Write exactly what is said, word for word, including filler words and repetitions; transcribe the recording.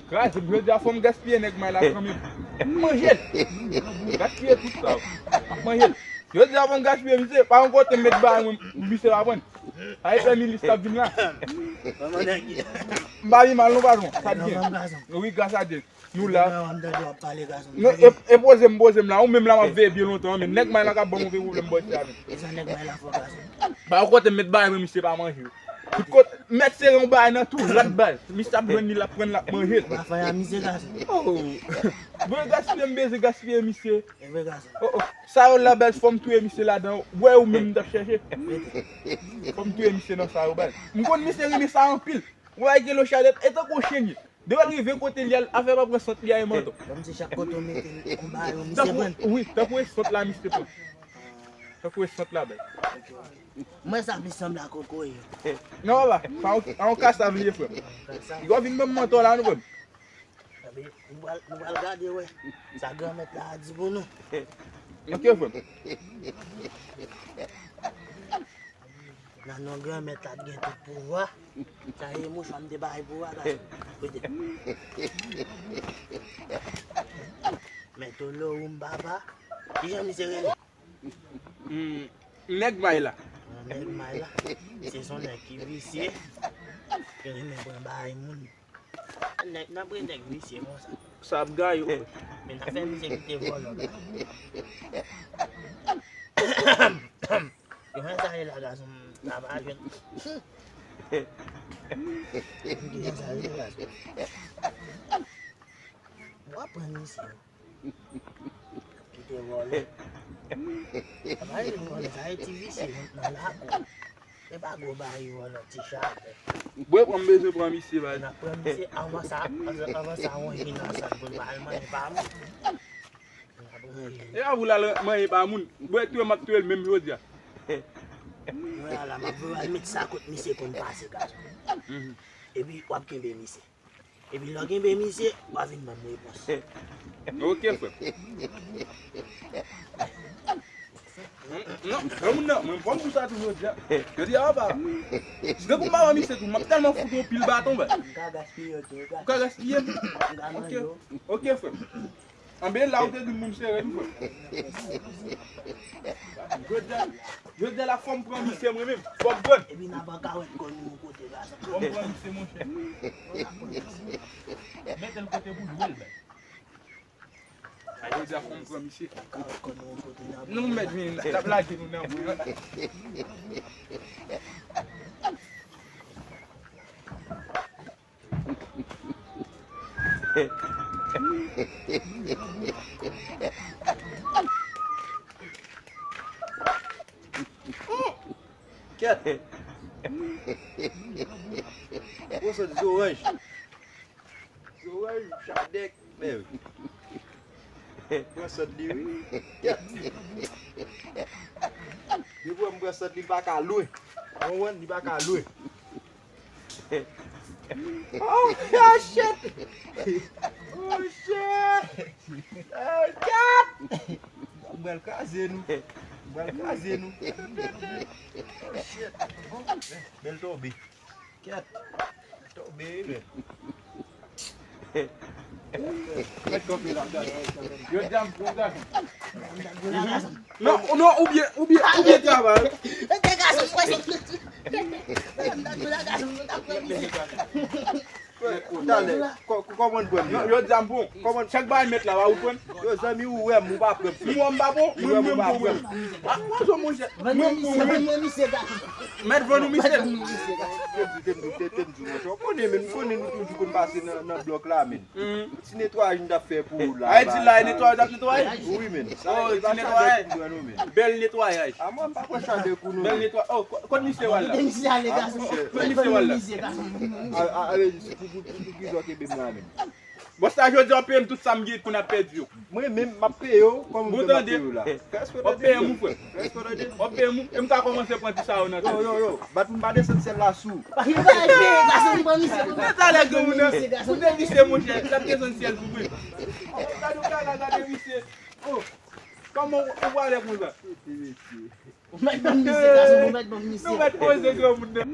Kraze m, jodi a fò m gaspiye nèg may la kanmenm. M manje l. Gaspiye tout sa. M ap manje l. Jodi a fò m gaspiye misye. Pa yon kote m met bagay mwen, misye pa pran. Sa e pè milis k ap vin la. M pa pi mal non, patwon. Sa byen. Wi, gras a Dye. Nou la. Non, e, e poze m, poze m la. Ou menm la m ap veye byen lontan, men nèg may la k ap ban m yon pwoblèm bò isit la, men. Ba yon kote m met bagay mwen, misye pa manje. Tout kote, mèt sere yon bagay nan tou, rat baz. Misye ap jwenn li, l ap pran, l ap manje l. Ou pa fè a misye gason. Oh. Bro, gaspiye m bezwen gaspiye misye. E vre gason. Oh, oh. Sa yo la baz, fò m touye misye ladan. Wè ou menm m t ap chèche. Fò m touye misye nan sa yo baz. M konn misye renmen sa anpil. Ou wè gen lo chadèt, e tankou yon chen ye. Depi l rive kote li al, afè pa pran sant li a e manto. Kòmsi chak kote w mete l, yon bagay, yon misye pran. Wi, tankou e sant la misye pran. Tankou e sant la baz. Mwen sa plis sanble ak kokoye. Non, papa, pa yon, pa yon kasav li ye, frè m. Kasav. Li va vin ban m manto la, nou, frè m. Ebyen, nou pral, nou pral gade, wè. Sa granmèt la a di pou nou. Ok, frè m. Nan non granmèt la t gen tout pouvwa. Sa ye mouchwa m te bay pou w a, gason. Kote? Mèt Olowoum papa. Kijan misye rele? Hmm, nèg may la. Nan nèg may la. Se son nèg ki visye. Ki renmen pran bagay moun. Nèg, n ap rele nèg visye konsa. Sa ap gaye w. Men n ap fè misye kite vòlò. Yo fè sa ye la, gason m, sa pa jwenn. Yo fè sa ye la, gason. W ap pran misye. Kite vòlè. Sa pa rele vòlè, sa e ti visye nan lakou. E pa gwo bagay vòlè, ti chabè. Bwè pran m bezwen pran misye, baz. N ap pran misye anvan sa, anvan sa wonji nan san pou l pa al manje pa moun. N ap manje. E avou l al manje pa moun. Bwè touye m ap touye l menm jodi a. Mwen ala m ap voye al met sa kot misye konn pase, gason. Epi w ap kenbe misye. Epi lè w kenbe misye, w a vin ban m repons. Ok, frè. Non, granmoun nan, mwen pran pou sa tou jodi a. Jodi a, papa. Si te pou m pa wè misye tou, m ap tèlman fout yon pil baton, baz. M ka gaspiye yo tou, ou ka gaspiye m? M ka manje yo. Ok, frè. Anben la ou te di m pou m sere tou, frè. Jodi a, jodi a la fò m pran misye mwen menm. Fò m pran l. Epi n ap an kawèt kò nou yon kote la. Fò m pran misye, monchè. Mete l kote pou jwe l, baz. Jodi a fò m pran misye. Kawèt kò nou yon kote la. Nou mèt vini, n ap lage nou nan bri. Kèt. Gwo sòt zoranj. Zoranj, chadèk. Men wi. Pran sòt li, wi. Kèt. Depi w wè m pran sòt li, li pa ka lwen. Ou konprann? Li pa ka lwen. Oh, oh, shit! Oh, shit! Oh, God! M pral kraze nou. M pral kraze nou. Oh, shit! Oh, bèl tonbe. Kèt. Tonbe, men. Mèt kanpe la, gade. Yo di a m pran gason. Non, non, oubyen, oubyen, oubyen travay. Talè, kò-, kò-, kòman n pran m? Yo di a m bon. Kòman? Chak bagay mèt la, w a ou pran. Yo, zanmi, ou wè m, ou pa pran m. Ou wè m pa bon, mwen menm bon, mwen. Ah, pwason, monchè. Mwen bon, mwen. Mèt vann ou misye. Te m di, te m di, te, te m di, monchè. Ou konnen, men, m konnen nou toujou konn pase nan, nan blòk la, men. Ti netwayaj m t ap fè pou ou la. Ay, ti la, netwayaj w t ap netwaye? Wi, men. Sa, oh, e pa ti netwayaj. Chalè kou nou, men. Bèl netwayaj. A mwen, m pa kwè chalè kou nou, men. Bèl netwayaj. Oh, ko-, kot misye w al la? Kot misye w al la? A, a, a, pou, pou, pou, pou kizò kenbe m la, men. Bon, sa jodi a w ap peye m tout sa m gen pou n ap pèdi yo. Mwen menm, m ap peye w, kòman m fè m ap peye w la? Fè respè w ap peye m, ou frè. Fè respè w tande. W ap peye m, ou. E m ka kòmanse pran ti sa yo nan tèt. Yo, yo, yo. Bat pou m pa desann syèl la sou. Li pa peye gason, li pran misye. Men talè granmoun nan. Koute misye, monchè. L ap desann syèl pou mwen. Oh, gade yon kaka, gade misye. Oh, kòman ou, ou pale konsa? Koute misye. Ou mèt ban m misye, gason, ou mèt ban m misye. Nou mèt poze granmoun nan.